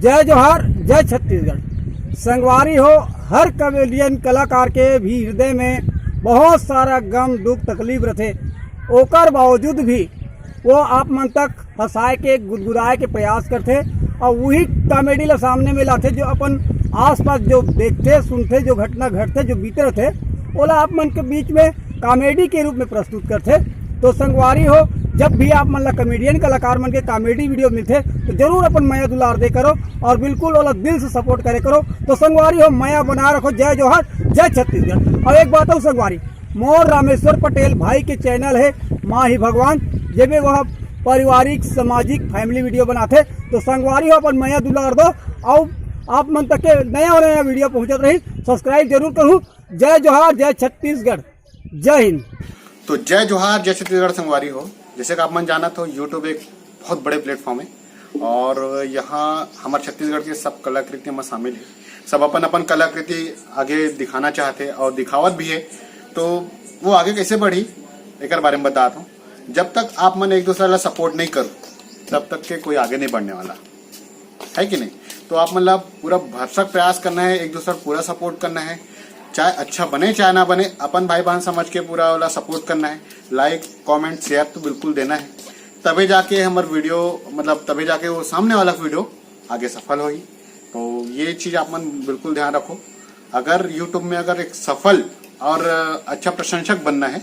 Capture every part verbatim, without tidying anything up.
जय जोहार, जय छत्तीसगढ़। संगवारी हो, हर कॉमेडियन कलाकार के भी हृदय में बहुत सारा गम, दुख, तकलीफ रथे। ओकर बावजूद भी वो आप मन तक हंसाए के, गुदगुदाए के प्रयास करथे और वही कॉमेडी ला सामने में लाथे, जो अपन आसपास जो देखथे, सुनथे, जो घटना घटथे, जो बीत रथे, ओला आप मन के बीच में कॉमेडी के रूप में प्रस्तुत करथे। तो संगवारी हो, जब भी आप मन ला कॉमेडियन कलाकार मन के कॉमेडी वीडियो मिलथे, तो जरूर अपन मया दुलार दे करो और बिल्कुल ओला दिल से सपोर्ट करे करो। तो संगवारी हो, मया बना रखो। जय जोहार, जय छत्तीसगढ़। और एक बात और संगवारी, मोर रामेश्वर पटेल भाई के चैनल है माँ ही भगवान, जेमे वह पारिवारिक, सामाजिक, फैमिली वीडियो बनाथे। तो संगवारी हो, अपन मया दुलार दो और आप मन तक के नया और नया वीडियो पहुंचत रही। सब्सक्राइब जरूर करूँ। जय जोहार, जय छत्तीसगढ़, जय हिंद। तो जय जोहार, जय छत्तीसगढ़ संगवारी हो। जैसे कि आप मन जानत हो, YouTube एक बहुत बड़े प्लेटफॉर्म है और यहाँ हमारे छत्तीसगढ़ के सब कलाकृति में शामिल है। सब अपन अपन कलाकृति आगे दिखाना चाहते हैं और दिखावत भी है। तो वो आगे कैसे बढ़ी, एक बारे में बताता हूँ। जब तक आप मन एक दूसरे ला सपोर्ट नहीं करो, तब तक के कोई आगे नहीं बढ़ने वाला, है कि नहीं? तो आप मतलब पूरा भरसक प्रयास करना है, एक दूसरे को पूरा सपोर्ट करना है, चाहे अच्छा बने चाहे ना बने, अपन भाई बहन समझ के पूरा वाला सपोर्ट करना है। लाइक, कमेंट, शेयर तो बिल्कुल देना है, तबे जाके हमार वीडियो, मतलब तबे जाके वो सामने वाला वीडियो आगे सफल होई। तो ये चीज आप मन बिल्कुल ध्यान रखो। अगर YouTube में अगर एक सफल और अच्छा प्रशंसक बनना है,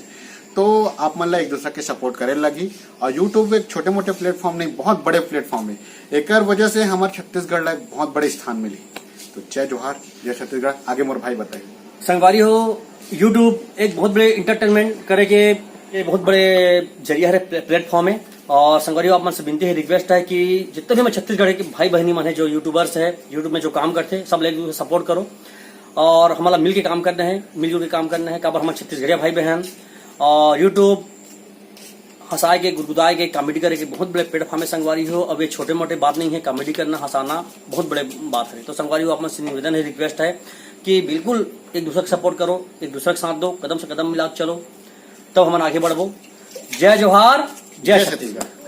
तो आप मन ला एक दूसरे के सपोर्ट करे लगी। और YouTube एक छोटे मोटे प्लेटफॉर्म नहीं, बहुत बड़े प्लेटफॉर्म है। एकर वजह से हमारे छत्तीसगढ़ ला एक बहुत बड़े स्थान मिली। तो जय जोहार, जय छत्तीसगढ़। आगे मोर भाई बताइए। संगवारी हो, YouTube एक बहुत बड़े एंटरटेनमेंट करे के, ये बहुत बड़े जरिया है, प्ले-, प्लेटफॉर्म है। और संगवारी हो, आप मन से विनती है, रिक्वेस्ट है कि जितने भी हमारे छत्तीसगढ़ के भाई बहनी मन है, जो यूट्यूबर्स है, YouTube में जो काम करते हैं, सब लोग सपोर्ट करो और हमारा मिल के काम करना है, मिलजुल के काम करना है। काबर हमारे छत्तीसगढ़िया भाई बहन और YouTube हंसाए के, गुदगुदाए के, कॉमेडी करे के बहुत बड़े प्लेटफॉर्म है संगवारी हो। अब ये छोटे मोटे बात नहीं है, कॉमेडी करना, हंसाना बहुत बड़े बात है। तो संगवारी हो, आप मन से निवेदन है, रिक्वेस्ट है कि बिल्कुल एक दूसरे को सपोर्ट करो, एक दूसरे के साथ दो, कदम से कदम मिला के चलो, तब हमन आगे बढ़बो। जय जोहार, जय जय छत्तीसगढ़।